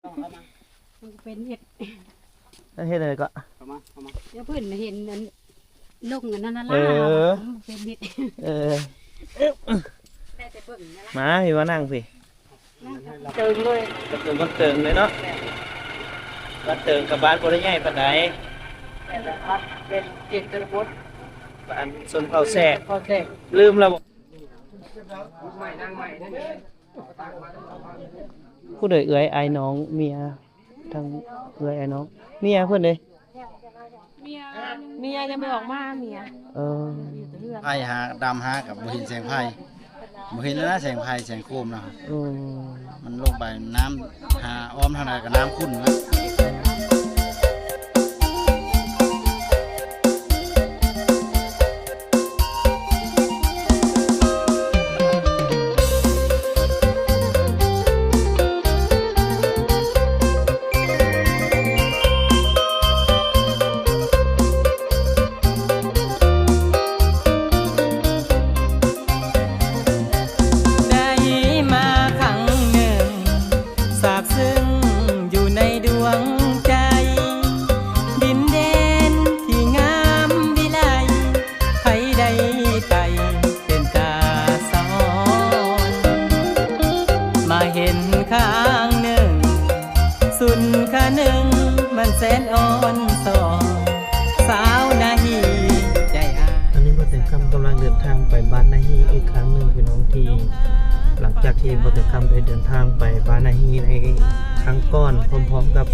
ມັນເປັນເຫັດ ເຮັດຫຍັງກໍ ເຂົ້າມາ ເຂົ້າມາ ແລ້ວເພິ່ນເຫັນອັນ ລົງອັນນັ້ນລະ ເອີ ເປັນເຫັດ ເອີ ໄດ້ແຕ່ເບິ່ງນັ້ນລະ ມາພີ່ ມານັ່ງພີ່ ນັ່ງເຕີງເລີຍ ເຕີງເລີຍເນາະ ແມ່ນ ບ້ານເຕີງກັບບ້ານບໍ່ໄດ້ໃຫຍ່ປານໃດ ແມ່ນລະ ເປັນເຂດຊົນນະບົດ ບ້ານຊົນເຜົ່າແຊກ ຊົນນະບົດ ລືມແລ້ວບໍ່? ຜູ້ໃດເອື້ອຍອ້າຍນ້ອງເມຍ ທາງເອື້ອຍອ້າຍນ້ອງ ເມຍເພິ່ນເດ້ ເມຍ ເມຍຍັງບໍ່ອອກມາ ເມຍ ເອີ ຢູ່ແຕ່ເຮືອນ ໄຟຫາ ດຳຫາກໍບໍ່ເຫັນແສງໄຟ ບໍ່ເຫັນແລ້ວນະ ແສງໄຟແສງໂຄມນະ ອືມ ມັນລົງໄປນ້ຳ ຫາອ້ອມທາງໃດກໍນ້ຳຂຸ່ນນະ. ໄດ້ມາຄັ້ງໜຶ່ງ ຊາບຊຶ້ງຢູ່ໃນດວງໃຈ ດິນແດນທີ່ງາມວິໄລ ໃຜໄດ້ໄປເປັນຕາສະອອນ ມາເຫັນຄັ້ງໜຶ່ງ ສຸນຄະນຶງ ມັນແສນອ່ອນສອນ ສາວນາຮີໃຈອ້າຍ. ຕອນນີ້ບ່າວແຕງຄຳກຳລັງເດີນທາງໄປບ້ານນາຮີອີກຄັ້ງໜຶ່ງ ພີ່ນ້ອງ ທີ່ ຫຼັງຈາກທີ່ບ່າວແຕງຄຳໄດ້ເດີນທາງໄປບ້ານນາຮີໃນຄັ້ງກ່ອນ ພ້ອມໆກັບ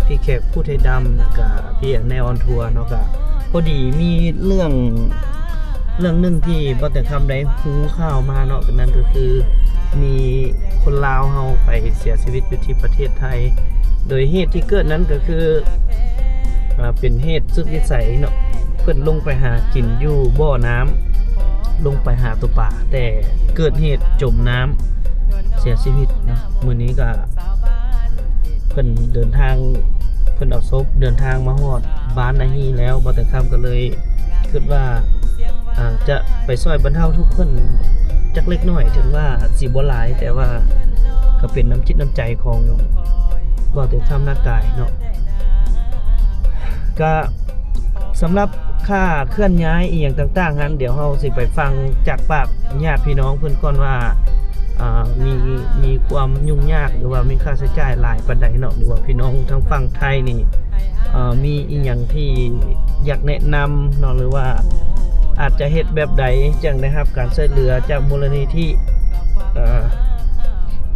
ພີ່ແຂກຜູ້ໄທດຳ ແລ້ວກະພີ່ແອນໃນອອນທົວເນາະ ກະພໍດີມີເລື່ອງ ເລື່ອງໜຶ່ງທີ່ບ່າວແຕງຄຳໄດ້ຮູ້ຂ່າວມາເນາະ ນັ້ນກໍຄືມີຄົນລາວເຮົາໄປເສຍຊີວິດຢູ່ທີ່ປະເທດໄທ ໂດຍເຫດທີ່ເກີດນັ້ນກໍຄື ອ່າ ເປັນເຫດສຸດວິໄສເນາະ ເພິ່ນລົງໄປຫາກິນຢູ່ບໍ່ນ້ຳ ລົງໄປຫາຕົວປາ ແຕ່ເກີດເຫດຈົມນ້ຳເສຍຊີວິດເນາະ. ມື້ນີ້ກໍເພິ່ນເດີນທາງ ເພິ່ນເອົາສົບເດີນທາງມາຮອດບ້ານນາຮີແລ້ວ ບ່າວແຕງຄຳກໍເລີຍຄິດວ່າ ອ່າ ຈະໄປຊ່ອຍບັນເທົາທຸກເພິ່ນຈັກເລັກນ້ອຍ ເຖິງວ່າຊິບໍ່ຫຼາຍ ແຕ່ວ່າກໍເປັນນ້ຳຈິດນ້ຳໃຈຂອງບ່າວແຕງຄຳນາກາຍເນາະ. ກະສຳລັບຄ່າເຄື່ອນຍ້າຍອີ່ຫຍັງຕ່າງໆຫັ້ນ ດຽວເຮົາຊິໄປຟັງຈາກປາກຍາດພີ່ນ້ອງເພິ່ນກ່ອນວ່າ ອ່າ ມີ ມີຄວາມຫຍຸ້ງຍາກ ຫຼືວ່າມີຄ່າໃຊ້ຈ່າຍຫຼາຍປານໃດເນາະ ຫຼືວ່າພີ່ນ້ອງທາງຝັ່ງໄທນີ້ ເອີ ມີອີ່ຫຍັງທີ່ຢາກແນະນຳເນາະ ຫຼືວ່າອາດຈະເຮັດແບບໃດ ຈັ່ງໄດ້ຮັບການຊ່ວຍເຫຼືອຈາກມູນນິທິ ເອີ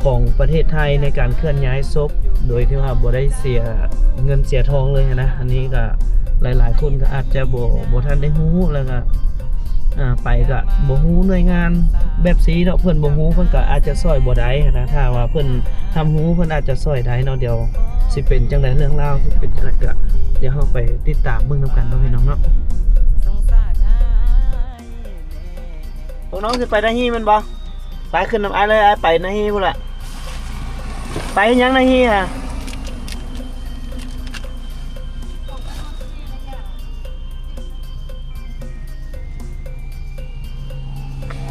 ຂອງປະເທດໄທໃນການເຄື່ອນຍ້າຍສົບ ໂດຍທີ່ວ່າບໍ່ໄດ້ເສຍເງິນເສຍທອງເລີຍນະ. ອັນນີ້ກໍຫຼາຍໆຄົນກໍອາດຈະບໍ່ ບໍ່ທັນໄດ້ຮູ້ ແລ້ວກໍ ອ່າ ໄປກະບໍ່ຮູ້ໜ່ວຍງານແບບຊີ້ເນາະ ເພິ່ນບໍ່ຮູ້ ເພິ່ນກະອາດຈະຊ່ອຍບໍ່ໄດ້ຫັ້ນນະ. ຖ້າວ່າເພິ່ນຮັບຮູ້ ເພິ່ນອາດຈະຊ່ອຍໄດ້ເນາະ. ດຽວຊິເປັນຈັ່ງໃດ ເລື່ອງລາວຊິເປັນຈັ່ງໃດ ກະດຽວເຮົາໄປຕິດຕາມເບິ່ງນຳກັນເນາະ ພີ່ນ້ອງເນາະ. ພວກນ້ອງຊິໄປນາຮີແມ່ນບໍ່? ໄປ ຂຶ້ນນຳອ້າຍເລີຍ ອ້າຍໄປນາຮີພຸ້ນລະ. ໄປເຮັດຫຍັງນາຮີຫະ?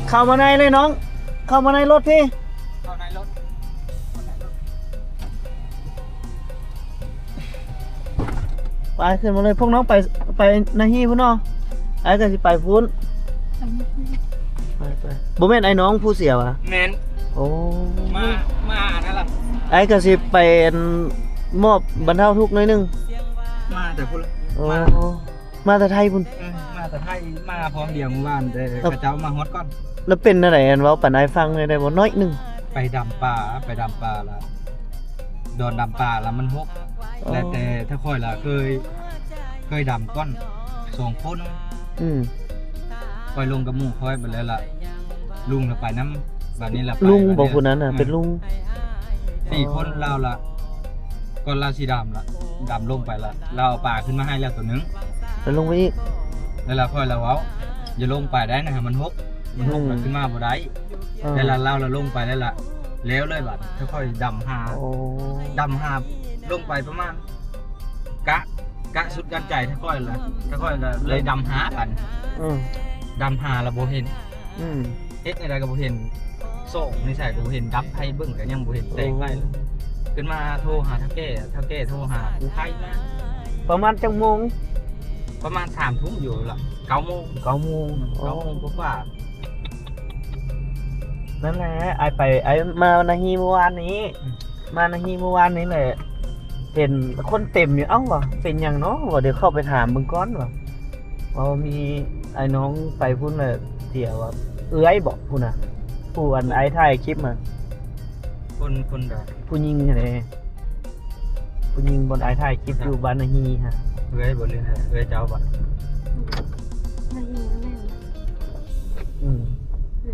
ເຂົ້າມາໃນເລີຍນ້ອງ ເຂົ້າມາໃນລົດພີ້ ເຂົ້າໃນລົດ. ໄປ ຂຶ້ນມາເລີຍ ພວກນ້ອງໄປ ໄປນາຮີພຸ້ນເນາະ ອ້າຍກໍຊິໄປພຸ້ນ. ໄປ ໄປ ບໍ່ແມ່ນອ້າຍນ້ອງຜູ້ເສຍຫວາ? ແມ່ນ. ໂອ້ ມາ ມາອັນນັ້ນລະ ອ້າຍກໍຊິໄປມອບບັນເທົາທຸກໜ້ອຍໜຶ່ງ. ມາແຕ່ພຸ້ນລະ. ໂອ້ ມາ ມາແຕ່ໄທພຸ້ນ. ເອີ ມາແຕ່ໄທ ມາພ້ອມດຽວມື້ວານ ແຕ່ເຂົາເຈົ້າມາຮອດກ່ອນ. ແລ້ວເປັນແນວໃດ ອັນເວົ້າປັນອ້າຍຟັງແດ່ໄດ້ບໍ່ ໜ້ອຍໜຶ່ງ? ໄປດຳປາ ໄປດຳປາລະ ດອນດຳປາລະມັນຫົກ. ອໍ ແລະແຕ່ຖ້າຂ້ອຍລະເຄີຍ ເຄີຍດຳກ່ອນສອງຄົນ. ອືມ ຂ້ອຍລົງກັບໝູ່ຂ້ອຍ ບາດແລ້ວລະລຸງລະໄປນຳ. ບາດນີ້ລະໄປ ລຸງບໍ່ ບາດນີ້ລະ ຜູ້ນັ້ນນະ ເອີ ເປັນລຸງ ສີ່ຄົນ. ອໍ ລາວລະ ກ່ອນລາວຊິດຳລະ ດຳລົງໄປລະ ລາວເອົາປາຂຶ້ນມາໃຫ້ແລ້ວໂຕໜຶ່ງ ແລ້ວລົງໄປອີກ. ແລ້ວລະຂ້ອຍລະເວົ້າ ຢ່າລົງໄປໄດ້ນະ ມັນຫົກ ມັນຫົກ ອືມ ລະຂຶ້ນມາບໍ່ໄດ້. ອໍ ແລ້ວລະລາວລະລົງໄປແລ້ວລະ ແລ້ວເລີຍບາດ. ຄ່ອຍໆດຳຫາ ໂອ້ ດຳຫາລົງໄປປະມານ ກະ ກະສຸດກັ້ນໃຈ ຖ້າຂ້ອຍລະ ຖ້າຂ້ອຍລະເລີຍດຳຫາບາດ. ອືມ ດຳຫາລະບໍ່ເຫັນ. ອືມ ເຮັດແນວໃດກໍບໍ່ເຫັນ ສອງໃນໃສກໍບໍ່ເຫັນ ດັບໄຟເບິ່ງກໍຍັງບໍ່ເຫັນແສງໄຟ. ໂອ້ ຂຶ້ນມາໂທຫາເຖົ້າແກ່ ເຖົ້າແກ່ໂທຫາກູ້ໄພມາ. ປະມານຈັກໂມງ? ປະມານສາມທຸ່ມຢູ່ລະ ເກົ້າໂມງ ເກົ້າໂມງ. ເກົ້າໂມງກວ່າ. ນັ້ນແຫຼະ ອ້າຍໄປ ອ້າຍມານາຮີມື້ວານນີ້ ອືມ ມານາຮີມື້ວານນີ້ແຫຼະ ເຫັນຄົນເຕັມຢູ່. ເອົ້າ ວ່າເປັນຫຍັງເນາະ ວ່າດຽວເຂົ້າໄປຖາມເບິ່ງກ່ອນ ວ່າ ວ່າມີອ້າຍນ້ອງໄປພຸ້ນແຫຼະ ເສຍວ່າເອື້ອຍບໍພຸ້ນນະ ຜູ້ອັນອ້າຍຖ່າຍຄລິບມາ. ຄົນ ຄົນໃດ? ຜູ້ຍິງຫັ້ນເດ້ ຜູ້ຍິງບ່ອນອ້າຍຖ່າຍຄລິບຢູ່ບ້ານນາຮີຫັ້ນ. ເອື້ອຍບໍ ຫຼືເອື້ອຍເຈົ້າບໍ? ນາຮີນັ້ນແຫຼະ. ອືມ ເອີ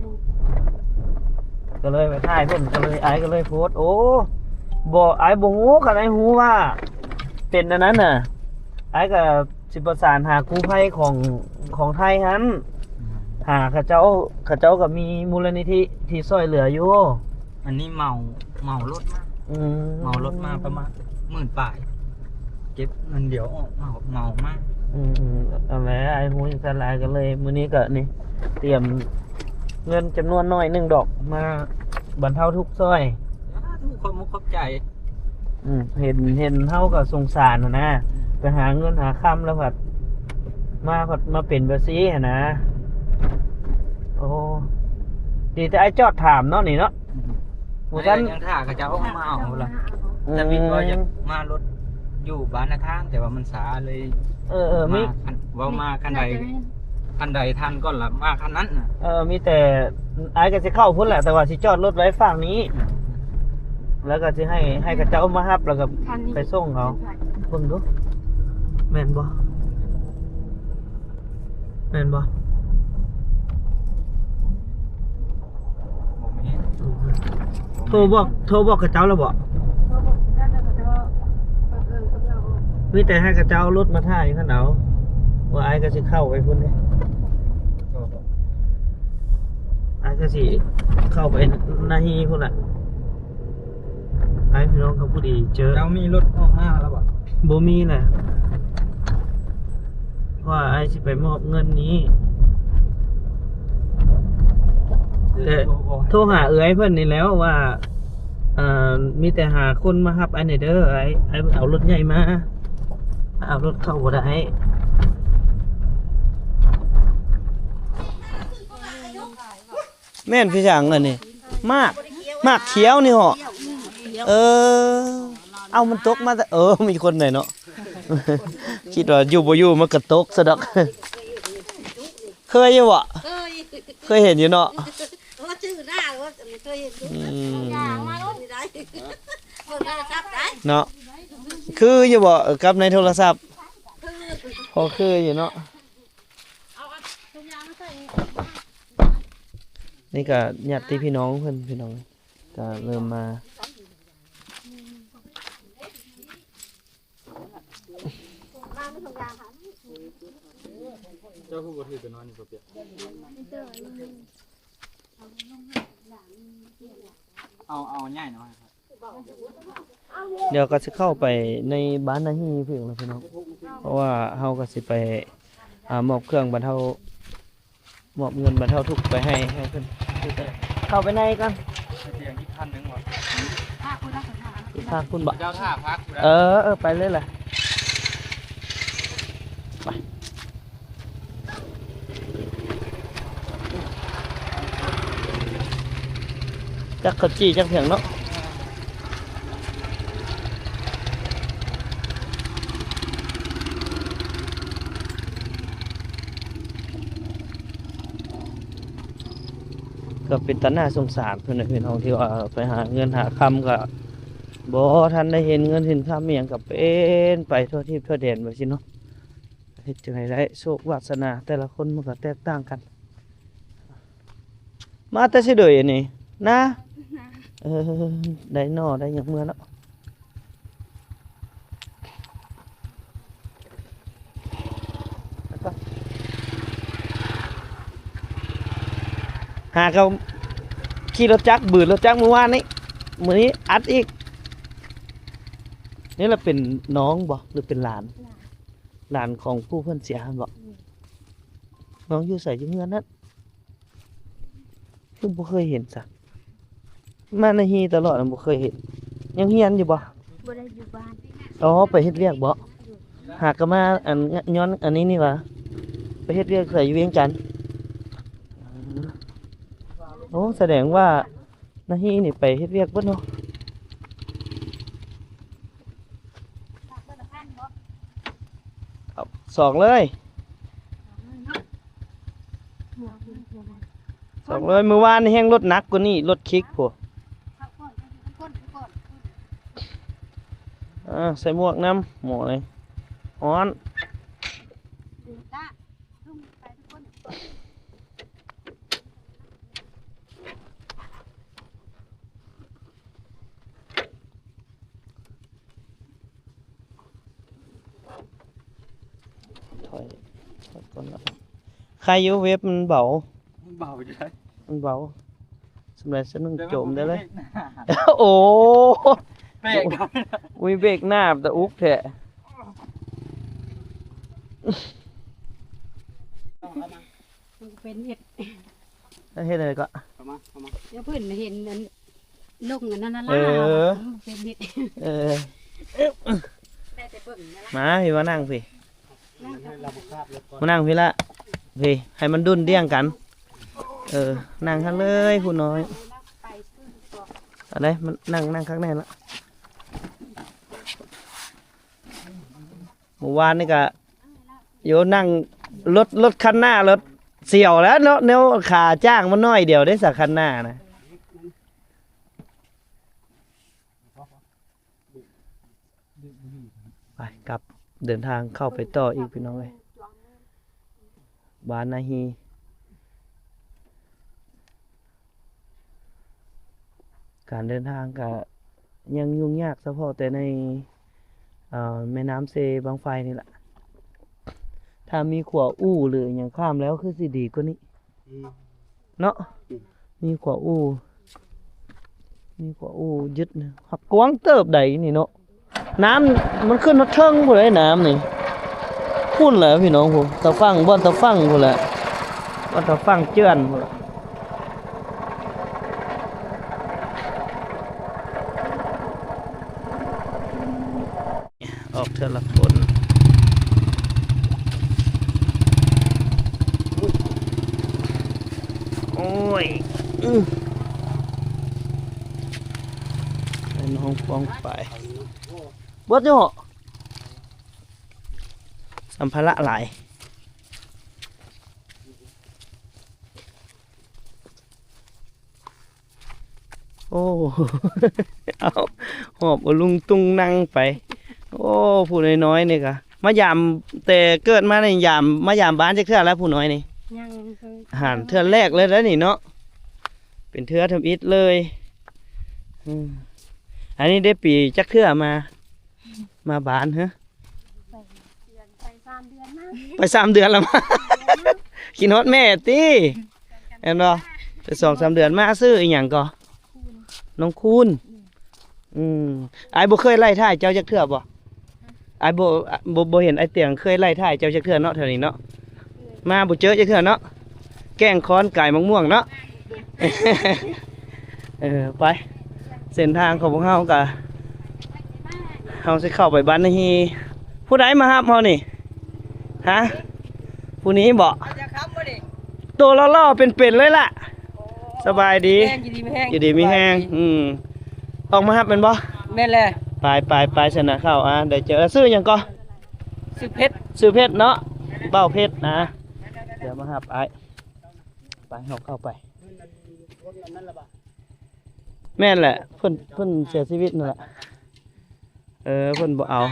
ກໍເລີຍໄປຖ່າຍເພິ່ນ ກໍເລີຍ ອ້າຍກໍເລີຍໂພສ. ໂອ້ ບໍ່ ອ້າຍບໍ່ຮູ້ ຄັນອ້າຍຮູ້ວ່າເປັນອັນນັ້ນນະ ອ້າຍກໍຊິປະສານຫາກູ້ໄພຂອງ ຂອງໄທຫັ້ນ ອືມ ຫາເຂົາເຈົ້າ. ເຂົາເຈົ້າກໍມີມູນນິທິທີ່ຊ່ວຍເຫຼືອຢູ່. ອັນນີ້ເໝົາ ເໝົາລົດມາ. ອືມ ເໝົາລົດມາປະມານໝື່ນປາຍ ເກັບເງິນດຽວອອກ ເໝົາ ເໝົາມາ. ອືມໆ ເອົາແຫຼະ ອ້າຍຮູ້ຈັ່ງຊັ້ນຫຼາຍ ກໍເລີຍມື້ນີ້ກໍນີ້ ຕຽມເງິນຈຳນວນໜ້ອຍໜຶ່ງດອກ ມາບັນເທົາທຸກຊ່ອຍ. ສາທຸ ຂອບມຸກຂອບໃຈ. ອືມ ເຫັນ ເຫັນເຮົາກໍສົງສານຫັ້ນນະ ອືມ ໄປຫາເງິນຫາຄຳແລ້ວພັດ ມາ ມາເປັນແບບຊີ້ຫັ້ນນະ. ໂອ້ ດີແຕ່ອ້າຍຈອດຖາມເນາະນີ້ເນາະ. ອືມ ບໍ່ທັນ ຍັງຖ້າເຂົາເຈົ້າອອກມາເອົາລະ. ອືມ ແຕ່ມີວ່າຢາກມາລົດຢູ່ບ້ານນາທານ ແຕ່ວ່າມັນຊ້າເລີຍ. ເອີໆ ມີ ເວົ້າມາຄັນໃດ ຄັນໃດທັນກ່ອນລະ ມາຄັນນັ້ນນະ. ເອີ ມີແຕ່ ອ້າຍກໍຊິເຂົ້າພຸ້ນແຫຼະ ແຕ່ວ່າຊິຈອດລົດໄວ້ຝັ່ງນີ້ ອືມ ແລ້ວກໍຊິໃຫ້ ໃຫ້ເຂົາເຈົ້າມາຮັບ ແລ້ວກໍໄປສົ່ງເອົາ. ເບິ່ງດູ ແມ່ນບໍ່? ແມ່ນບໍ່? ບໍ່ແມ່ນ. ໂທບອກ ໂທບອກເຂົາເຈົ້າແລ້ວບໍ່? ມີແຕ່ໃຫ້ເຂົາເຈົ້າເອົາລົດມາຖ້າຢູ່ຫັ້ນເອົາ ວ່າອ້າຍກໍຊິເຂົ້າໄປພຸ້ນເດ້. ອ້າຍກໍຊິເຂົ້າໄປນາຮີພຸ້ນລະ. ໄປພີ່ນ້ອງ ກໍພໍດີເຈີ. ເຈົ້າມີລົດອອກມາແລ້ວບໍ່? ບໍ່ມີແຫຼະ ເພາະວ່າອ້າຍຊິໄປມອບເງິນນີ້ ແຕ່ໂທຫາເອື້ອຍເພິ່ນນີ້ແລ້ວວ່າ ເອີ ມີແຕ່ຫາຄົນມາຮັບອ້າຍແດ່ເດີ ອ້າຍ ອ້າຍເອົາລົດໃຫຍ່ມາ ເອົາລົດເຂົ້າບໍ່ໄດ້. ແມ່ນຄືຫຍັງອັນນີ້? ໝາກ ໝາກຂຽວນີ້ເຫາະ? ເອີ ເອົາ ມັນຕົກມາແຕ່ ເອີ ມີຄົນໃດເນາະ ຄິດວ່າຢູ່ບໍ່ຢູ່ມັນກະຕົກຊະດອກ. ເຄີຍຢູ່ບໍ່? ເຄີຍ ເຄີຍເຫັນຢູ່ເນາະ. ເອີ ຈື່ໜ້າ ເຄີຍເຫັນຢູ່. ອືມ ເນາະ ຄືຢູ່ບໍ່ ເອີ ກັບໃນໂທລະສັບ? ພໍຄືຢູ່ເນາະ. ນີ້ກໍຍາດຕິພີ່ນ້ອງເພິ່ນ ພີ່ນ້ອງ ກໍເລີ່ມມາ. ເຈົ້າຄືບໍ່ຖືຕົວນ້ອຍນີ້ ບໍ່ປຽກ? ເອົາ ເອົາໃຫຍ່ໜ້ອຍ. ດຽວກໍຊິເຂົ້າໄປໃນບ້ານນາຮີເພິ່ນລະພີ່ນ້ອງ ເພາະວ່າເຮົາກໍຊິໄປ ອາ ມອບເຄື່ອງບັນເທົາ ມອບເງິນບັນເທົາທຸກໄປໃຫ້ ໃຫ້ເພິ່ນ. ເຂົ້າໄປໃນກ່ອນ. ອີກທາງພຸ້ນບໍ? ເຈົ້າຖ້າພັກ. ເອີ ເອີ ໄປເລີຍແຫຼະ. ໄປ. ຈັກເຂົາຈີ່ຈັກຫຍັງເນາະ. ກໍເປັນຕາໜ້າສົງສານເພິ່ນນະ ພີ່ນ້ອງ ທີ່ວ່າໄປຫາເງິນຫາຄຳກໍບໍ່ທັນໄດ້ເຫັນເງິນເຫັນຄຳອີ່ຫຍັງ ກໍເປັນໄປທົ່ວທີບທົ່ວແດນວ່າຊີ້ເນາະ. ເຮັດຈັ່ງໃດໄດ້ ໂຊກວາດສະໜາແຕ່ລະຄົນມັນກໍແຕກຕ່າງກັນ. ມາແຕ່ໃສເດີອັນນີ້ນະ? ເອີ ໄດ້ໜໍ່ໄດ້ຫຍັງເມືອເນາະ. ຫາກໍຂີ່ລົດຈັກ ບືນລົດຈັກມື້ວານນີ້ ມື້ນີ້ອັດອີກ. ນີ້ລະເປັນນ້ອງບໍ່ ຫຼືເປັນຫຼານ? ຫຼານ. ຫຼານຂອງຜູ້ເພິ່ນເສຍຫັ້ນບໍ? ອືມ. ນ້ອງຢູ່ໃສ? ຢູ່ເຮືອນນັ້ນ. ຄືບໍ່ເຄີຍເຫັນຊະ? ມານາຮີຕະຫຼອດ ບໍ່ເຄີຍເຫັນ. ຍັງຮຽນຢູ່ບໍ່? ບໍ່ໄດ້ຢູ່ບ້ານ. ອໍ ໄປເຮັດວຽກບໍ່? ຫາກະມາ ອັນ ຍ້ອນອັນນີ້ນີ້ຫວາ? ໄປເຮັດວຽກໃສຢູ່ວຽງຈັນ? ໂອ້ ສະແດງວ່ານາຮີນີ້ໄປເຮັດວຽກເບິດເນາະ. ສອງເລີຍ ສອງເລີຍ. ມື້ວານນີ້ແຮ່ງລົດໜັກກວ່ານີ້ ລົດຄິກພຸ້ນ. ເອີ ໃສ່ໝວກນຳ ໝວກນີ້ ຮ້ອນ. ຖອຍ ຖອຍກ່ອນລະ. ໃຄຢູ່ ເວັບມັນເບົາ ມັນເບົາຢູ່ໃດ໋ ມັນເບົາ. ສ່ຳໃດສ່ຳໜຶ່ງ ໂຈມໄດ້ເລີຍ. ໂອ້ ເບຣກ ອຸ້ຍ ເບຣກໜາບຕະອຸກແທ້. ມັນເປັນເຮັດ ເຮັດຫຍັງກໍ ເຂົ້າມາ ເຂົ້າມາ. ດຽວເພິ່ນເຫັນອັນ ລົງອັນນັ້ນນະ ເອີ ເປັນເຮັດ. ເອີ ໄດ້ແຕ່ເບິ່ງນະ. ມາພີ່ ມານັ່ງພີ່ ມານັ່ງພີ່ລະ ພີ່ ໃຫ້ມັນດຸ່ນດ່ຽງກັນ. ເອີ ນັ່ງຫັ້ນເລີຍຜູ້ນ້ອຍ. ເອົາໄດ໋ ມານັ່ງ ນັ່ງຄັກແນ່ລະ. ມື້ວານນີ້ກະ ໂຍ ນັ່ງລົດ ລົດຄັນໜ້າ ລົດສຽວແລ້ວເນາະ ແນວຂາຈ້າງມັນໜ້ອຍດຽວເດ້ສະ ຄັນໜ້ານະ. ໄປ ກັບເດີນທາງເຂົ້າໄປຕໍ່ອີກ ພີ່ນ້ອງເອີຍ ບ້ານນາຮີ. ການເດີນທາງກະຍັງຫຍຸ້ງຍາກສະເພາະແຕ່ໃນ ເອີ ແມ່ນ້ຳເຊບັ້ງໄຟນີ້ລະ. ຖ້າມີຂົວອູ່ ຫຼື ຫຍັງຂ້າມແລ້ວຄືຊິດີກວ່ານີ້ ອືມ ເນາະ. ອືມ ມີຂົວອູ່ ມີຂົວອູ່ຍຶດນະ. ຫາກກວ້າງເຕີບໃດນີ້ເນາະ. ນ້ຳມັນຂຶ້ນຮອດເທິງພຸ້ນເດ້ ນ້ຳນີ້ ພຸ້ນແຫຼະພີ່ນ້ອງ ພຸ້ນ ຕາຝັ່ງ ບ່ອນຕາຝັ່ງພຸ້ນແຫຼະ ບ່ອນຕາຝັ່ງເຈື່ອນພຸ້ນແຫຼະ. ອອກເທື່ອລະຄົນ. ໂອ້ຍ ອື້ ໄປນ້ອງປ້ອງໄປ. ເບິດຢູ່ ສຳພາລະຫຼາຍ. ໂອ້ ເອົາ ຫອບເອົາລຸງຕຸງນັ່ງໄປ. ໂອ້ ຜູ້ນ້ອຍໆນີ້ກະມາຢາມ ແຕ່ເກີດມານີ້ ຢາມ ມາຢາມບ້ານຈັກເທື່ອແລ້ວ ຜູ້ນ້ອຍນີ້? ຍັງເຄີຍ ຫັ້ນ ເທື່ອແລກເລີຍເດ້ນີ້ເນາະ ເປັນເທື່ອທຳອິດເລີຍ. ອືມ ອັນນີ້ໄດ້ປີຈັກເທື່ອມາ ມາບ້ານເຮີ? ໄປເດືອນ ໄປສາມເດືອນມາ ໄປສາມເດືອນລະມາ. ຄິດຮອດແມ່ຕິ ແມ່ນບໍ່? ໄປສອງສາມເດືອນມາ. ຊື່ອີ່ຫຍັງກໍ? ນ້ອງຄູນ. ອືມ ອ້າຍບໍ່ເຄີຍໄລ່ຖ່າຍເຈົ້າຈັກເທື່ອບໍ່? ອ້າຍບໍ່ ບໍ່ ບໍ່ເຫັນອ້າຍຕຽງເຄີຍໄລ່ຖ່າຍເຈົ້າຈັກເທື່ອເນາະ ແຖວນີ້ເນາະ. ມາບໍ່ເຈີຈັກເທື່ອເນາະ ແກ້ງຄອນກາຍໝາກມ່ວງເນາະ. ເອີ ໄປ ເສັ້ນທາງຂອງພວກເຮົາກະ ເຮົາຊິເຂົ້າໄປບ້ານນາຮີ. ຜູ້ໃດມາຮັບເຮົານີ້? ຮະ? ຜູ້ນີ້ບໍ? ໂຕຫຼໍ່ໆເປັນໆເລີຍລະ. ໂອ້ ສະບາຍດີ ຢູ່ດີມີແຮງ ຢູ່ດີມີແຮງ. ສະບາຍດີ. ອືມ ອອກມາຮັບແມ່ນບໍ່? ແມ່ນແຫຼະ. ໄປໆໆ ຊັ້ນນະ ເຂົ້າ ອ່າ ໄດ້ເຈີ. ຊື່ຫຍັງກໍ? ຊື່ເພັດ ຊື່ເພັດເນາະ ບ່າວເພັດນະ. ດຽວມາຮັບອ້າຍ ໄປ ເຮົາເຂົ້າໄປ. ແມ່ນແຫຼະ ເພິ່ນ ເພິ່ນເສຍຊີວິດນັ້ນແຫຼະ. ເອີ ເພິ່ນບໍ່ເອົາ.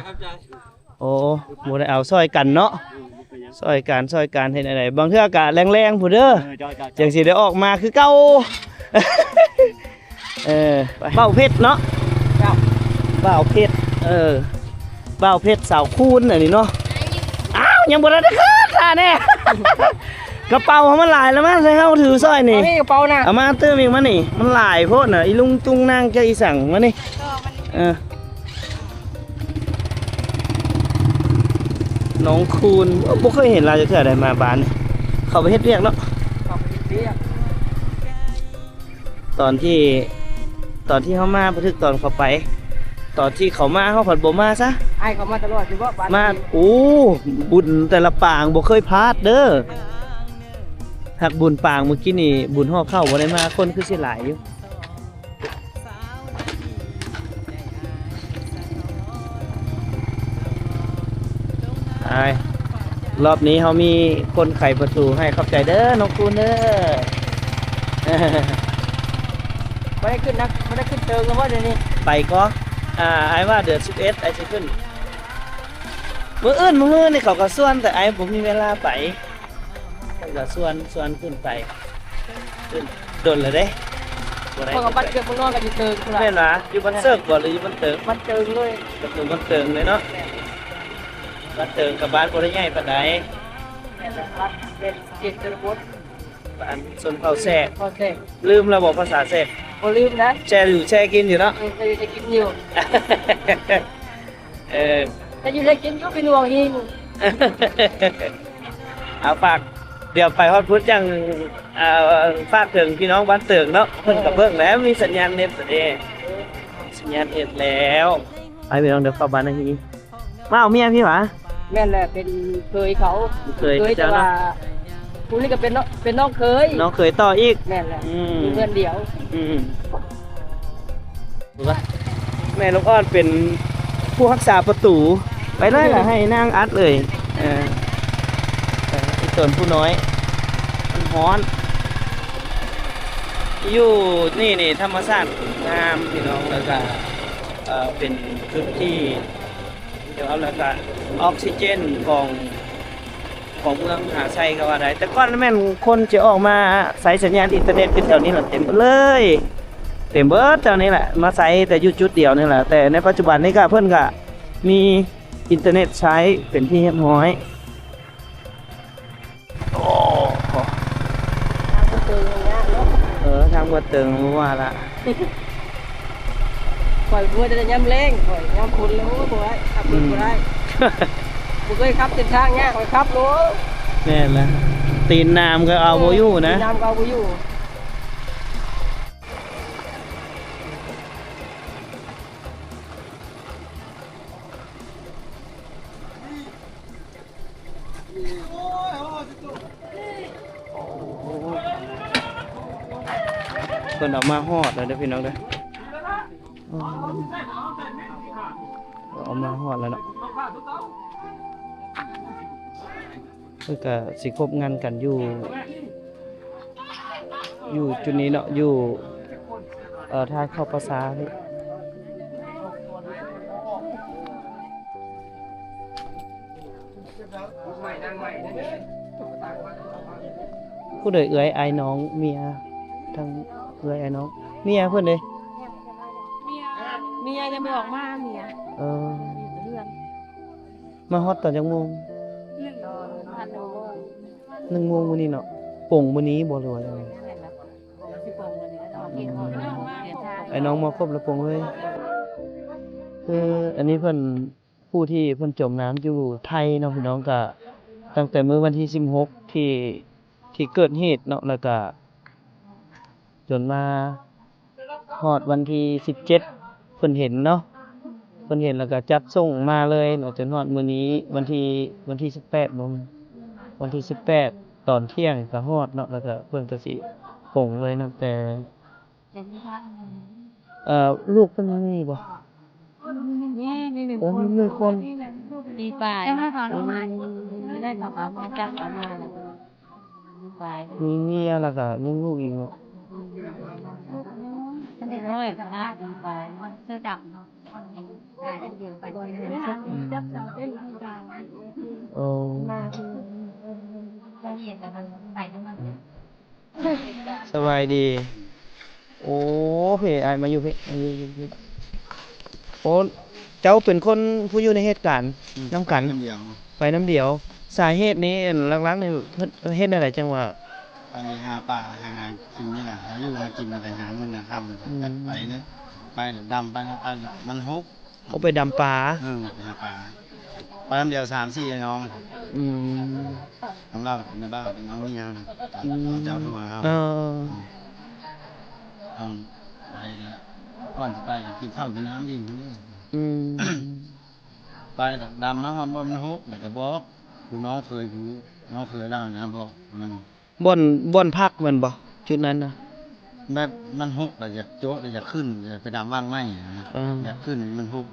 ໂອ້ ບໍ່ໄດ້ເອົາ ຊ່ອຍກັນເນາະ ຊ່ອຍກັນ ຊ່ອຍກັນ. ເຮັດແນວໃດ ບາງເທື່ອກະແລງໆພຸ້ນເດີ ຈັ່ງຊິໄດ້ອອກມາຄືເກົ່າ. ເອີ ບ່າວເພັດເນາະ ບ່າວເພັດ. ເອີ ບ່າວເພັດ ສາວຄູນ ອັນນີ້ເນາະ. ອ້າວ ຍັງບໍ່ທັນໄດ້ຂຶ້ນ ຖ້າແນ່. ກະເປົາເຮົາມັນຫຼາຍແລ້ວ ມາໃຫ້ເຮົາຖືຊ່ອຍນີ້. ເອົາກະເປົານະ ເອົາມາຕື່ມອີກ ມານີ້ ມັນຫຼາຍໂພດນະ. ອີລຸງຕຸງນັ່ງ ເຈົ້າອີສັງ ມານີ້. ເອີ ນ້ອງຄູນ ບໍ່ເຄີຍເຫັນລາວຈັກເທື່ອໃດ ມາບ້ານນີ້ ເຂົາໄປເຮັດວຽກເນາະ. ຕອນທີ່ ຕອນທີ່ເຮົາມາ ບໍ່ຖືກຕອນເຂົາໄປ ຕອນທີ່ເຂົາມາ ເຮົາພັດບໍ່ມາຊະ. ອ້າຍເຂົາມາຕະຫຼອດຢູ່ບໍ່? ມາ ໂອ້ ບຸນແຕ່ລະປາງບໍ່ເຄີຍພາດເດີ. ຫາກບຸນປາງມື້ກີ້ນີ້ ບຸນຫໍ່ເຂົ້າບໍ່ໄດ້ມາ ຄົນຄືຊິຫຼາຍຢູ່. ອ້າຍ ຮອບນີ້ເຮົາມີຄົນໄຂປະຕູໃຫ້. ຂອບໃຈເດີນ້ອງຄູນເດີ. ບໍ່ໄດ້ຂຶ້ນນະ ບໍ່ໄດ້ຂຶ້ນເຕີງແລ້ວບໍ່ດຽວນີ້? ໄປກໍ ອ່າ ອ້າຍວ່າເດືອນສິບເອັດອ້າຍຊິຂຶ້ນ. ມື້ອື່ນມື້ຮືນີ້ເຂົາກໍຊວນ ແຕ່ອ້າຍບໍ່ມີເວລາໄປ. ເພິ່ນກໍຊວນ ຊວນຂຶ້ນໄປ ຂຶ້ນດົນແລ້ວເດ້ ບໍ່ໄດ້. ເຂົາກໍບັດເກືອບບໍ່ນອນກັນຢູ່ເຕີງພຸ້ນລະ. ແມ່ນຫວາ? ຢູ່ບ້ານເສີກບໍ່ ຫຼືຢູ່ບ້ານເຕີງ? ບ້ານເຕີງເລີຍ. ກໍຄືບ້ານເຕີງເລີຍເນາະ. ແມ່ນ. ບ້ານເຕີງກັບບ້ານບໍ່ໄດ້ໃຫຍ່ປານໃດ. ແມ່ນລະ ເປັນເຂດຊົນນະບົດ ບ້ານຊົນເຜົ່າແຊກ. ເຜົ່າແຊກ. ລືມແລ້ວບໍ່ພາສາແຊກ? ບໍ່ລືມນະ. ແຊຢູ່ ແຊກິນຢູ່ເນາະ. ເອີ ແຊຢູ່ ແຊກິນຢູ່. ເອີ ແຊຢູ່ ແຊກິນຢູ່ ເປັນຫ່ວງຫີນ. ເອົາ ຝາກ ດຽວໄປຮອດພຸ້ນຈັ່ງ ເອົາ ຝາກເຖິງພີ່ນ້ອງບ້ານເຕີງເນາະ. ເພິ່ນກໍເບິ່ງແລ້ວ ມີສັນຍານເນັດເດ້ ສັນຍານເນັດແລ້ວ. ໄປພີ່ນ້ອງ ດຽວເຂົ້າບ້ານນາຮີ. ມາເອົາເມຍພີ່ຫວາ? ແມ່ນແຫຼະ ເປັນເຂີຍເຂົາ. ເຂີຍ ເຂີຍ ເຈົ້າເນາະ. ແຕ່ວ່າຜູ້ນີ້ກໍເປັນນ້ອງ ເປັນນ້ອງເຂີຍ ນ້ອງເຂີຍຕໍ່ອີກ. ແມ່ນແຫຼະ. ອືມ ຢູ່ເຮືອນດຽວ. ອືມ ແມ່ລູກອ່ອນເປັນຜູ້ຮັກສາປະຕູ. ໄປເລີຍລະ ໃຫ້ນາງອັດເລີຍ. ເອີ ເອີ ອີຕົນຜູ້ນ້ອຍ ມັນຮ້ອນ. ຢູ່ນີ້ນີ້ທຳມະຊາດງາມພີ່ນ້ອງ ແລ້ວກະ ເອີ ເປັນຈຸດທີ່ ແລ້ວກະອອກຊີເຈນຂອງ ຂອງເມືອງມະຫາໄຊກໍວ່າໄດ້. ແຕ່ກ່ອນແມ່ນຄົນຈະອອກມາໃຊ້ສັນຍານອິນເຕີເນັດຢູ່ແຖວນີ້ລະ ເຕັມເບິດເລີຍ ເຕັມເບິດແຖວນີ້ແຫຼະ. ມາໃຊ້ແຕ່ຢູ່ຈຸດດຽວນີ້ລະ ແຕ່ໃນປັດຈຸບັນນີ້ກະເພິ່ນກະມີອິນເຕີເນັດໃຊ້ເປັນທີ່ຮຽບຮ້ອຍ. ໂອ້ ທາງບໍ່ເຕີງຍາກເນາະ. ເອີ ທາງບໍ່ເຕີງບໍ່ວ່າລະ. ຂ້ອຍເມື່ອແຕ່ຍາມແລ້ງ ຂ້ອຍຍາມຝົນແລ້ວ ໂອ້ຍ ບໍ່ໄດ້ ຂັບລົດບໍ່ໄດ້. ອືມ ບໍ່ເຄີຍຂັບເສັ້ນທາງຍາກ ຂ້ອຍຂັບໂລດ. ແມ່ນລະ ຕີນນ້ຳກໍເອົາບໍ່ຢູ່ນະ. ເອີ ຕີນນ້ຳກໍເອົາບໍ່ຢູ່. ເພິ່ນເອົາມາຮອດແລ້ວເດີພີ່ນ້ອງເດີ. ເອົາມາຮອດແລ້ວເນາະ. ເພິ່ນກະຊິຄົບງັນກັນຢູ່ ຢູ່ຈຸດນີ້ເນາະ ຢູ່ ເອີ ທາງເຂົ້າປ່າຊ້ານີ້. ຜູ້ໃດເອື້ອຍ ອ້າຍ ນ້ອງ ເມຍ ທັງເອື້ອຍ ອ້າຍ ນ້ອງ ເມຍເພິ່ນເດ? ເມຍ ເມຍຍັງບໍ່ອອກມາ ເມຍ. ເອີ ຢູ່ແຕ່ເຮືອນ. ມາຮອດຕອນຈັກໂມງ? ໜຶ່ງໂມງ. ໜຶ່ງໂມງມື້ນີ້ເນາະ. ປົງມື້ນີ້ບໍ່ ຫຼືວ່າຈັ່ງໃດ? ອືມ ອ້າຍນ້ອງມາຄົບແລ້ວປົງເລີຍ. ຄືອັນນີ້ເພິ່ນ ຜູ້ທີ່ເພິ່ນຈົມນ້ຳຢູ່ໄທເນາະ ພີ່ນ້ອງ ກະຕັ້ງແຕ່ມື້ວັນທີສິບຫົກ ທີ່ ທີ່ເກີດເຫດເນາະ ແລ້ວກະ ຈົນມາຮອດວັນທີສິບເຈັດ ເພິ່ນເຫັນເນາະ ເພິ່ນເຫັນແລ້ວກໍຈັດສົ່ງມາເລີຍເນາະ ຈົນຮອດມື້ນີ້ວັນທີ ວັນທີສິບແປດ ບໍ່ ວັນທີສິບແປດຕອນທ່ຽງກໍຮອດເນາະ ແລ້ວກໍເພິ່ນກໍຊິປົງເລີຍເນາະ ແຕ່ ເອີ ລູກເພິ່ນມີບໍ່? ມີ ມີໜຶ່ງຄົນ ໂອ້ ມີໜຶ່ງຄົນ ປີປາຍ ໄດ້ເຂົາເອົາມາຈັບເອົາມາແລ້ວ ປີປາຍ ມີເມຍແລ້ວກໍມີລູກອີກເນາະ ເດັກນ້ອຍກໍນະ ປີປາຍ ເສື້ອດຳ ອືມ ໂອ້ ສະບາຍດີ ໂອ້ ເພ ອ້າຍມາຢູ່ເພ ມາຢູ່ ຢູ່ ຢູ່ ໂອ້ ເຈົ້າເປັນຄົນຜູ້ຢູ່ໃນເຫດການ ອືມ ນຳກັນ ໄປນຳດຽວ ໄປນຳດຽວ ສາເຫດນີ້ ອັນ ຫຼັກໆນີ້ ເຮັດແນວໃດຈັ່ງວ່າ ໄປຫາປາຫາກິນນີ້ແຫຼະ ຫາຢູ່ຫາກິນ ໄປຫາເງິນຫາຄຳ ອືມ ໄປເລີຍ ໄປດຳ ໄປ ໄປ ມັນຫົກ ເຂົາໄປດຳປາ ເອີ ໄປຫາປາ ໄປນຳດຽວສາມສີ່ອ້າຍນ້ອງ ອືມ ນຳລາວ ນຳລາວເປັນນ້ອງເມຍ ອືມ ເຈົ້າໂທຫາເຮົາ ເອີ ເອີ ໄປ ກ່ອນຊິໄປກິນເຂົ້າກິນນ້ຳອີກ ອືມ ໄປດຳມາຮອດບ່ອນມັນຫົກ ແລ້ວກໍບອກ ຄືນ້ອງເຄີຍ ຄືນ້ອງເຄີຍລາວນະ ບອກມັນ ບ່ອນ ບ່ອນພັກແມ່ນບໍ່ ຈຸດນັ້ນນະ? ແບບມັນຫົກ ແລ້ວຢາກໂຈະ ແລ້ວຢາກຂຶ້ນ ຢາກໄປດຳວັງໃໝ່ນະ ເອີ ຢາກຂຶ້ນມັນຫົກ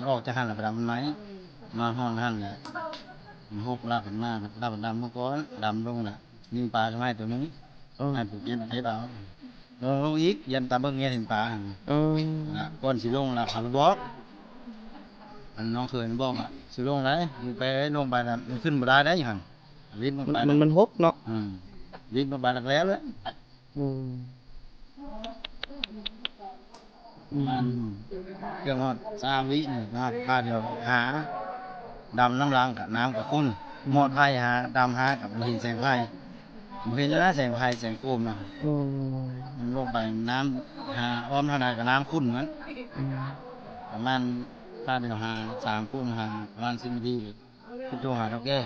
ອອກຈາກຫັ້ນແລ້ວໄປດຳໃໝ່ ມາຮອດຫັ້ນແຫຼະ ມັນຫົກ ລາວຂຶ້ນມາ ລາວດຳເມື່ອກ່ອນ ດຳລົງລະ ຍິງປາໃຫ້ໂຕໜຶ່ງ ເອີ ໃຫ້ຜູ້ເກັບເຮັດເອົາ ລົງ ລົງອີກ ຢ້ານຕາເບິ່ງແຍງເຫັນປາຫັ້ນ ເອີ ລະກ່ອນຊິລົງລະເຂົາບອກ ອັນນ້ອງເຄີຍມັນບອກວ່າ ຊິລົງໄດ໋ ໄປລົງໄປລະມັນຂຶ້ນບໍ່ໄດ້ໄດ໋ຢູ່ຫັ້ນ ວິດລົງໄປ ມັນ ມັນຫົກເນາະ ອືມ ວິດລົງໄປລະແລ້ວແຫຼະ ອືມ ອືມ ມັນເກືອບຮອດຊາວວິນະ ພາດຽວຫາ ດຳນຳຫຼັງກະນ້ຳກະຂຸ້ນ ມອດໄຟຫາ ດຳຫາກະບໍ່ເຫັນແສງໄຟ ບໍ່ເຫັນແລ້ວນະແສງໄຟແສງໂຄມນະ ອືມ ມັນລົງໄປນ້ຳຫາອ້ອມເທົ່າໃດກະນ້ຳຂຸ້ນໝົດ ອືມ ປະມານ ພາດຽວຫາ ສາມໂມງຫາ ປະມານສິບນາທີ ໂທຫາເຖົ້າແກ່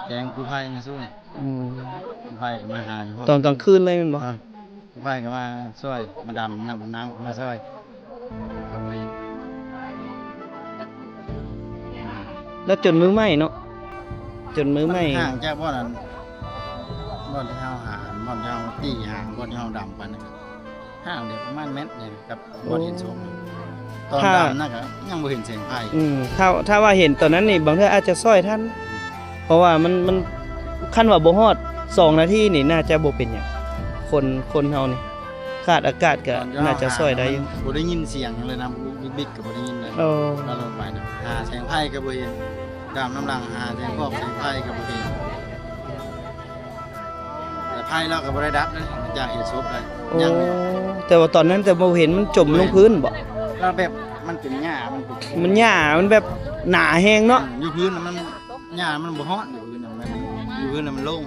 ແຈ້ງກູ້ໄພມາຊ່ວຍ ອືມ ກູ້ໄພກໍມາຫາຢູ່ ຕອນກາງຄືນເລີຍແມ່ນບໍ່? ອ່າ ກູ້ໄພກໍມາຊ່ວຍ ມາດຳນ້ຳ ມາຊ່ວຍ ແລ້ວຈົນມື້ໃໝ່ເນາະ ຈົນມື້ໃໝ່ ມັນຫ່າງຈາກບ່ອນນັ້ນ ບ່ອນທີ່ເຮົາຫາ ບ່ອນທີ່ເຮົາຕີຫາ ບ່ອນທີ່ເຮົາດຳໄປນັ້ນ ຫ່າງໄດ້ປະມານແມັດໜຶ່ງກັບບ່ອນເຫັນສົບ ຕອນດຳນັ້ນກະຍັງບໍ່ເຫັນແສງໄຟ ອືມ ຖ້າ ຖ້າວ່າເຫັນຕອນນັ້ນນີ້ ບາງເທື່ອອາດຈະຊ່ອຍທັນ ເພາະວ່າມັນ ມັນ ຄັນວ່າບໍ່ຮອດສອງນາທີນີ້ ໜ້າຈະບໍ່ເປັນຫຍັງ ຄົນ ຄົນເຮົານີ້ ຂາດອາກາດກະໜ້າຈະຊ່ອຍໄດ້ຢູ່ ບໍ່ໄດ້ຍິນສຽງຫຍັງເລີຍນະ ບິກໆກໍບໍ່ໄດ້ຍິນເລີຍ ເອີ ລາວລົງໄປນະ ຫາແສງໄຟກໍບໍ່ເຫັນ ດຳນຳຫຼັງຫາແສງຟອກແສງໄຟກໍບໍ່ເຫັນ ແຕ່ໄຟລາວກໍບໍ່ໄດ້ດັບເດ້ ຈາກເຫັນສົບໄດ້ ໂອ້ ຍັງຢູ່ ແຕ່ວ່າຕອນນັ້ນແຕ່ບໍ່ເຫັນມັນຈົມລົງພື້ນບໍ? ລາວແບບມັນເປັນຫຍ້າ ມັນເປັນ ມັນຫຍ້າ ມັນແບບໜາແຮງເນາະ ອືມ ຢູ່ພື້ນນະມັນ ຫຍ້າມັນບໍ່ຮອດ ຢູ່ພື້ນນະມັນ ຢູ່ພື້ນນະມັນໂລ່ງ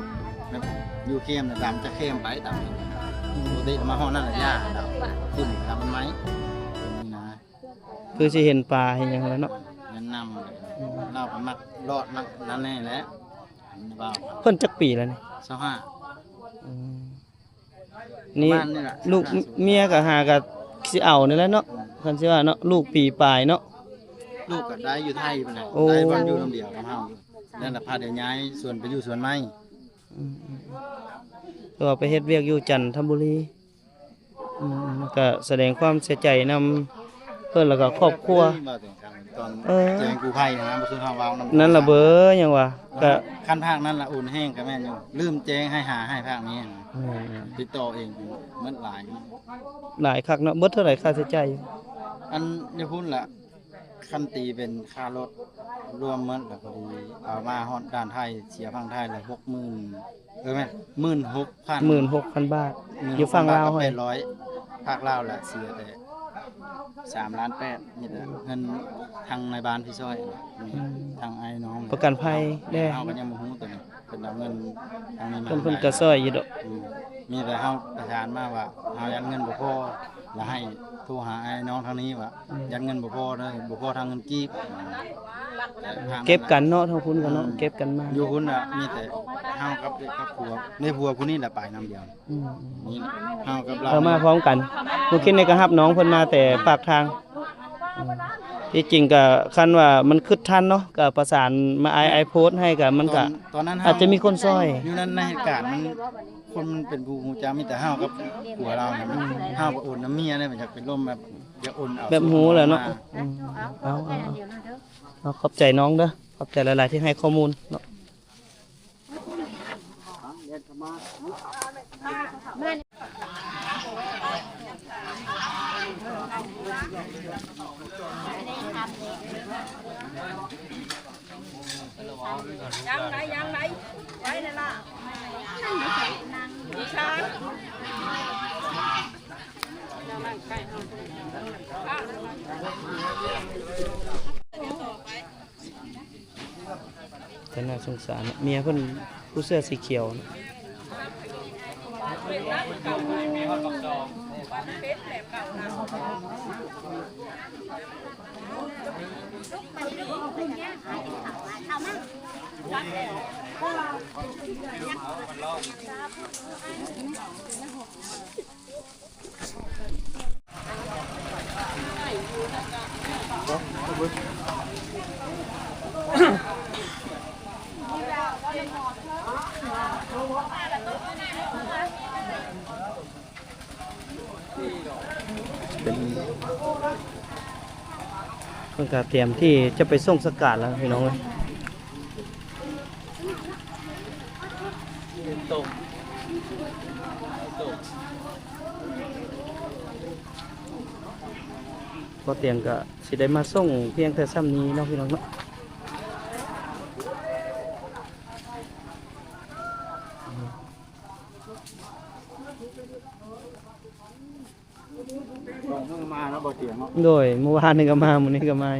ແບບຢູ່ແຄມນະດຳຈະແຄມໄປຕາມ ອືມ ປົກກະຕິມາຮອດນັ້ນລະຫຍ້າດຳຂຶ້ນ ດຳມັນໄໝ້ ນີ້ນະ ຄືຊິເຫັນປາເຫັນຫຍັງແລ້ວເນາະ ແມ່ນນຳ ອືມ ລາວກໍມັກລອດມັກນັ້ນແນ່ແຫຼະ ເພິ່ນຈັກປີແລ້ວນີ້? ຊາວຫ້າ ອືມ ນີ້ ປະມານນີ້ລະ ລູກເມຍກໍຫາກໍຊິເອົານີ້ແຫຼະເນາະ ອືມ ຄັນຊິວ່າເນາະ ລູກປີປາຍເນາະ ລູກກໍໄດ້ຢູ່ໄທພຸ້ນແຫຼະ ໂອ້ ໄດ້ບ່ອນຢູ່ນຳດຽວກັບເຮົາ ນັ້ນລະພາດຽວຍ້າຍສວນໄປຢູ່ສວນໃໝ່ ອືມ ແຕ່ວ່າໄປເຮັດວຽກຢູ່ຈັນທະບູລີ ອືມ ກໍສະແດງຄວາມເສຍໃຈນຳເພິ່ນ ແລ້ວກໍຄອບຄົວ ເອີ ຕອນແຈ້ງກູ້ໄພຫັ້ນນະ ບໍ່ຄືເຮົາເວົ້ານຳ ນັ້ນລະເບີ ຫຍັງວ່າ ກໍຄັນພາກນັ້ນລະໂອນແຮງກໍແມ່ນຢູ່ ລືມແຈ້ງໃຫ້ຫາໃຫ້ພາກນີ້ ແມ່ນ ຕິດຕໍ່ເອງ ໝົດຫຼາຍ ຫຼາຍຄັກເນາະ ເບິດເທົ່າໃດຄ່າໃຊ້ຈ່າຍ? ອັນຢູ່ພຸ້ນລະ ຄັນຕີເປັນຄ່າລົດລວມໝົດລະ ພໍດີເອົາມາຮອດດ່ານໄທ ເສຍຝັ່ງໄທລະຫົກໝື່ນ ເອີ ແມ່ນ ໝື່ນຫົກພັນ ໝື່ນຫົກພັນບາດ ຢູ່ຝັ່ງລາວຫັ້ນ ແປດຮ້ອຍ ພາກລາວລະເສຍແຕ່ສາມລ້ານແປດ ມີແຕ່ເງິນທາງນາຍບ້ານທີ່ຊ່ອຍ ອືມ ທາງອ້າຍນ້ອງ ປະກັນໄພແດ່ ເຮົາກໍຍັງບໍ່ຮູ້ຕົວນີ້ ເພິ່ນເອົາເງິນທາງນີ້ມາ ເພິ່ນ ເພິ່ນກໍຊ່ອຍຢູ່ດອກ ອືມ ມີແຕ່ເຮົາປະສານມາວ່າເຮົາຢ້ານເງິນບໍ່ພໍ ລະໃຫ້ໂທຫາອ້າຍນ້ອງທາງນີ້ວ່າ ອືມ ຢ້ານເງິນບໍ່ພໍເດີ ບໍ່ພໍທາງເງິນກີບ ເກັບກັນເນາະ ທາງພຸ້ນກໍເນາະ ອືມ ເກັບກັນມາ ຢູ່ພຸ້ນນະ ມີແຕ່ເຮົາກັບເດັກກັບຜົວ ໃນຜົວຜູ້ນີ້ລະໄປນຳດຽວ ອືມ ນີ້ເຮົາກັບລາວ ເອີ ມາພ້ອມກັນ ມື້ຄືນນີ້ກໍຮັບນ້ອງເພິ່ນມາແຕ່ປາກທາງ ອືມ ທີ່ຈິງກໍຄັນວ່າມັນຄຶດທັນເນາະ ກໍປະສານມາອ້າຍ ອ້າຍໂພສໃຫ້ ກໍມັນກໍ ຕອນ ຕອນນັ້ນເຮົາ ອາດຈະມີຄົນຊ່ອຍ ຢູ່ນັ້ນໃນເຫດການມັນ ຄົນມັນເປັນຜູ້ຮູ້ຈັກ ມີແຕ່ເຮົາກັບຜົວລາວນະ ອືມ ເຮົາກໍໂອນນຳເມຍເດ້ ມັນຢາກເປັນລົມແບບ ຢາກໂອນເອົາ ແບບຮູ້ແລ້ວເນາະ ອືມ ເອົາ ເອົາ ເອົາ ຂອບໃຈນ້ອງເດີ ຂອບໃຈຫຼາຍໆ ທີ່ໃຫ້ຂໍ້ມູນເນາະ. ແຕ່ໜ້າສົງສານເນາະ ເມຍເພິ່ນຜູ້ເສື້ອສີຂຽວເນາະ. ເ ເປັນ ເພິ່ນກະຕຽມທີ່ຈະໄປສົ່ງສະກາດແລ້ວພີ່ນ້ອງເອີຍ. ພໍຕຽງກະຊິໄດ້ມາສົ່ງພຽງແຕ່ຊ່ຳນີ້ເນາະ ພີ່ນ້ອງເນາະ. ສອງມື້ມາແລ້ວບໍ່ຕຽງເນາະ. ໂດຍ ມື້ວານນີ້ກໍມາ ມື້ນີ້ກໍມາ.